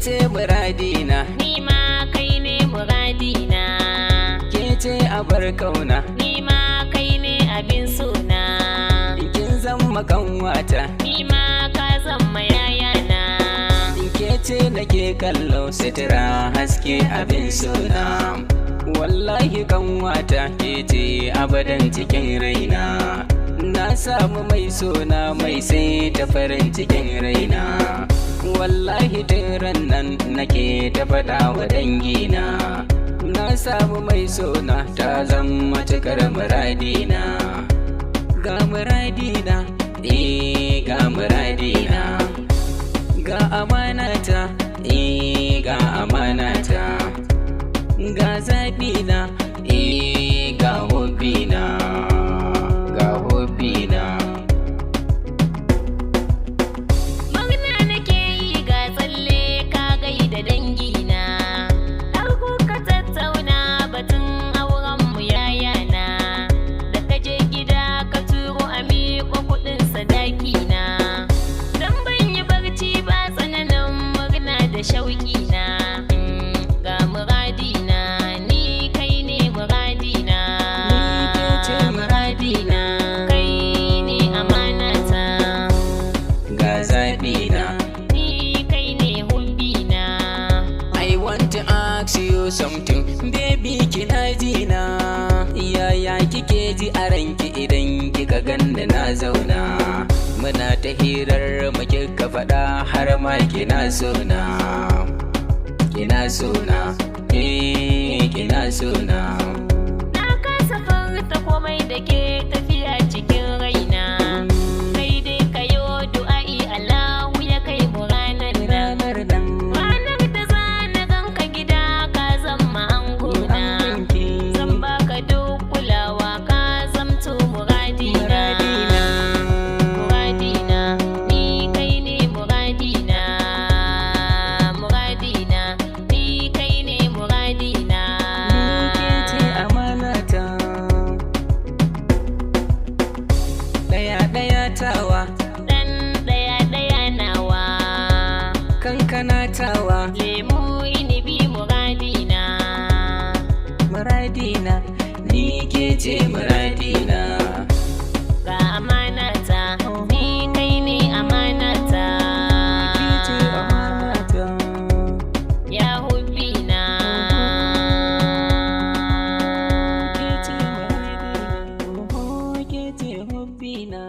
Ce muradina. Ni ma kai ne muradina. Ke ce abar kauna. Ni ma kai ne abin sona. Kin zama kanwata. Ni ma ka zama yayana. Ke ce nake kallo, sutura, haske, abin sona. Wallahi kanwata, ke ce abadan cikin raina. Na samu mai sona, mai sai ta farin cikin raina. Wallahi tun nan nake ta faɗa wa dangina, na samu mai sona, ta zama cikar muradina. Ga muradina, eh, ga muradina. Ga amanata, eh, ga amanata. Ga zaɓina, eh, ga hobina, ga hobina. Murna nake yi, ga tsalle, ka gaida dangina. Har kuka tattauna batun aurenmu, yayana. Da ka je gida ka turo a miƙo kuɗin sadakina. Dan ban yi barci ba, tsananin murna da shauƙina. Ga muradina, ni kai ne muradina. Ni ke ce muradina. Kai ne amanata. Ga zaɓina. Ni kai ne hubbina. I want to ask you something, baby, kina ji na? Yaya kike ji a ranki idan kika ganni na zauna? Muna ta hirar mu, kika faɗa har ma kina sona. Kina sona, eh, kina sona. Na kasa furta komai da ke tafiya cikin raina. Kai dai kayo du'a'i, Allahu ya kai mu ranar nan. Ranar nan. Ranar da za na ganka gida ka zama angona. Angonki. Zan baka duk kulawa, ka zamto muradina. Muradina. Muradina, ni kai ne muradina. Muradina, ni kai ne muradina. Ni ke ce amanata. Ɗaya ɗaya tawa. Dan ɗaya ɗaya nawa. Kankana tawa. Lemu, inibi, muradina. Muradina, ni ke ce muradina. Ga amanata, ni kai ne amanata. Ke ce amanata. Ya hubbina. Ke ce muradina. Ke ce hubbina.